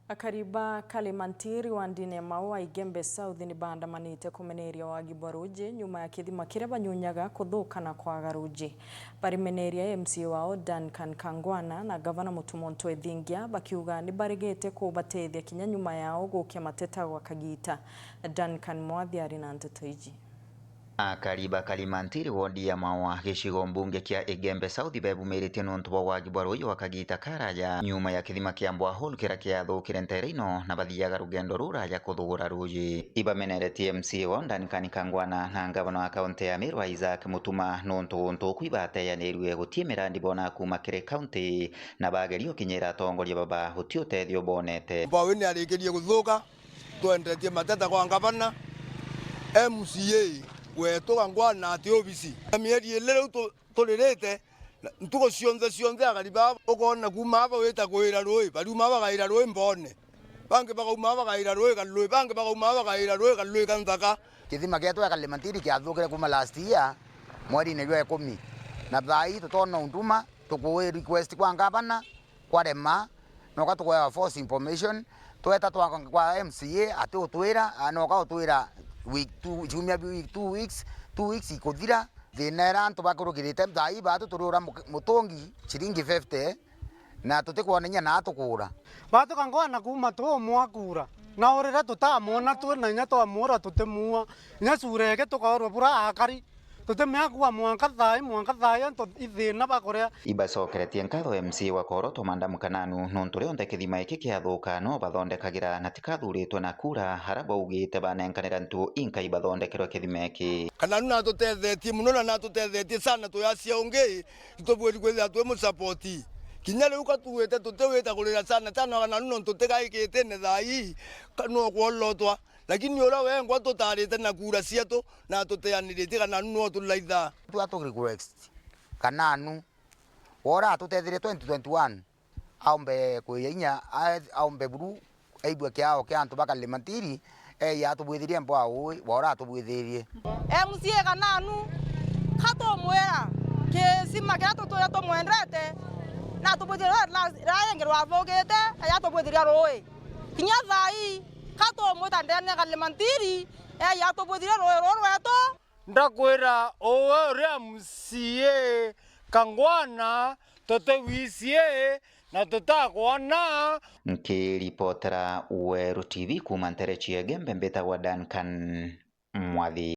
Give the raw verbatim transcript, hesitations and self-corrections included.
Akari ba Kalimantiri wandine ya Maua Igembe South ni baandamanite kumeneria wagi bwa ruuji nyuma ya kithima kiria banyunyaga kuthuka na kwaga ruuji. Barimeneria M C A wao Duncan Kangwana na Gavana Mutuma M'Ethingia bakiuga ni baregete kubatethia kinya nyuma yao gukia mateta gwa kagiita. Duncan Mwathi ari na nteto iji. Akari ba Kalimantiri wodi ya Maua gicigo mbunge kia Igembe South bebumiritie nontu bwa wagi bwa ruuji wa kagiita karaja nyuma ya kithima kia borehole kiria kiathukire ntere ino na bathiaga rugendo ruraja kuthugura ruuji. Ibameneretie M C A wao Duncan Kangwana na ngavana wa kaunti ya Meru Isaac Mutuma nontu guntu uku ibateyanirue guti mirandi bona kuuma kiri kaunti na bageria ukinyira atongoria baba guti utethio bonete. Mbawi ni arikirie guthuka. Twendetie mateta kwa ngavana, M C A wetu Kangwana ati obisi. Na mieri ili riu tu-, turirite, na ntuku cionthe cionthe akari baa ukoona kuuma aba wita kwira ruui, bariuma bagaira ruui Mboone. Bangi bakauma bagaira ruui Kalui, bangi bakauma bagaira ruui Kalui ka nthaka. Kithima gietu gia Kalimantiri kiathukire kuuma last year, mweriine jwa ikumi. Na thaa ii tutoona unduma, tuku request kwa ngavana, kwarema, noka tukoewa false information, tweta twa, kwa M C A ati utwira, a, noka utwira week two, ciumia bi-, week, two weeks, two weeks ikuthira, thina ira antu bakurukirite thaa ii batu turiura mu-, mutungi ciringi fifty, na tutikwona inya naa tukura. Batu Kangwana kuuma tumwa kura, na urire tutamwona twi na inya twamuura tutimuua, inya cura igi tukaurwa bura akari. Tutimea kuuga mwanka thaa ii, mwanka thaa ii antu ithiina bakuria. Ibacokeretie nkatho M C A wa Korotwa Madam Kananu nontu rionthe kithima giki kiathuka no bathondekagira na tikathuritwe na kura aria baugite banenkanira ntuo inkai bathondekerwe kithima giki. Kananu natutethetie mono na natutethetie sana twi acia ungi, itubwiri kwithira twi musapoti. Kinya riu ka tuwite tutiwita kurira sana sana Kananu nontu tigaikitine thaa ii ka no kwolotwa. Lakini uria wengwa tutarite na kura cietu na tuteaniritie Kananu nwe utulaithaa. Twa tu request Kananu, wora atutethirie twenty twenty-one, aumbe kwija inya, a-, aumbe buru, aigua kiao kia antu ba Kalimantiri, eya atubwithirie mboa uui, wora atubwithirie. M C A Kananu, ka tumwira kisima kiria tutwire tumwendete, na atubwithirie ruui ra-, ra-, ringi rwathukite, eya atubwithiria ruui. Kinya thaa ii, ka tumwita ndene ya Kalimantiri, eya atubwithirie ruui ruu rwetu. Ndakwira uwe uria M C A Kangwana, tutiwicie na tutakwona. Nkiripotera Weru T V kuuma ntere cia Igembe, mbitagwa Duncan Mwathi.